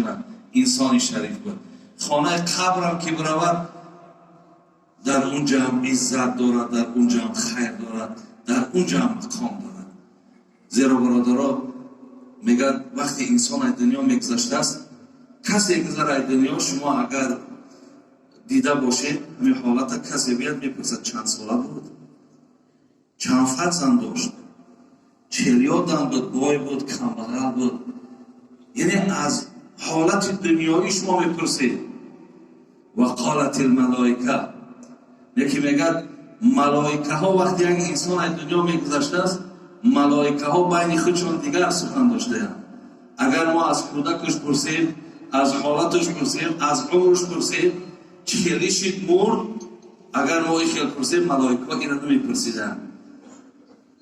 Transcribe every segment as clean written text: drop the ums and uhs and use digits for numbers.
мекунад. Инсони шариф буд. Хонаи қабрам ки биравад, дар унҷа ҳам иззат дорад, дар унҷа ҳам хайр дорад, дар унҷа ҳам мақом дорад. Зеро, бародаро, мегӯяд, вақте инсон аз дунё мегузаштааст, касе гузара аз дунё, шумо агар дида бошед ҳамин ҳолата, касе биёд, мепурсад: чанд сола буд, чанд фарзанд дошт, челёдам буд, бой буд, камбағал буд, яъне аз ҳолати дунёӣ шумо мепурсед. Ва қолат илмалоика, яке мегӯяд, малоикаҳо вақте як инсон аз дунё мегузаштааст, малоикаҳо байни худшон дигар сухан доштаянд. Агар мо аз кӯдакаш пурсем, аз ҳолаташ пурсем, аз умраш пурсем, чӣ хеле шид, мурд, агар мо ин хел пурсем, малоикаҳо ина намепурсиданд.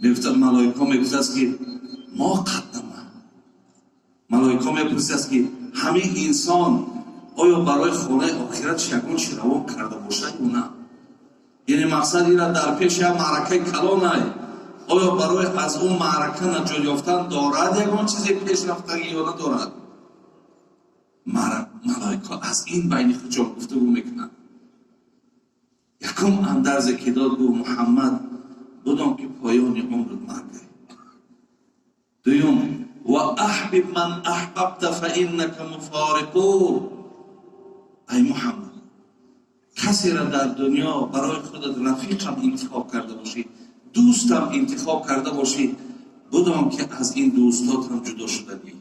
Мегуфтад, малоикаҳо мегуфтааст, ки мо қаддама. Малоикаҳо мепурсидааст, ки ҳамин инсон оё барои хонаи охиратш ягон чи равон карда бошад ё на? Яъне мақсад ира дар пеши як маъракаи калонай, оё барои аз он маърака наҷот ёфтан дорад ягон чизе пешрафтагӣ ё надорад? Малоикаҳо аз ин байни худшон гуфтугӯ мекунанд. Якум андарзе ки дод, гуфт: «Муҳаммад, будом ки поёни умрут маргай». Дуюм: «Ва аҳбиб ман аҳбабта фа иннака муфориқу». Ай Муҳаммад, касеро дар дунё барои худат рафиқам интихоб карда бошӣ, дӯстам интихоб карда бошӣ, будом ки аз ин дӯстотам ҷудо шудагӣ.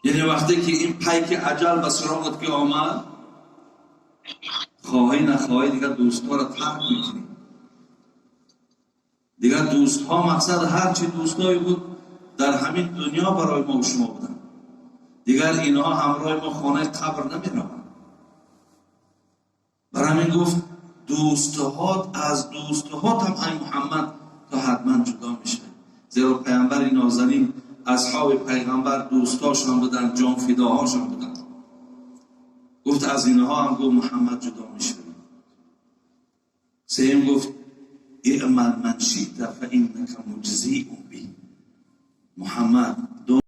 Яъне вақте ки ин пайки аҷал ба суроғат ки омад, хоҳӣ нахоҳӣ, дигар дӯстҳоро тарк мекунӣ. Дигар дӯстҳо, мақсад, ҳарчи дӯстҳое буд, дар ҳамин дунё барои мо шумо буданд, дигар инҳо ҳамроҳи мо хонаи қабр намераванд. Бар ҳамин гуфт: дӯстҳот, аз дӯстҳотам, ай Муҳаммад, то ҳатман ҷудо мешавӣ. Зеро паямбари нозанин, асҳоби пайғамбар дӯстҳошон буданд, ҷонфидоҳошон буданд. Гуфт, аз инҳо ҳам, гуфт, Муҳаммад, ҷудо мешавӣ. Сеюм гуфт: «Иъмал ман шита фа иннака муҷзиун би». Муҳаммад.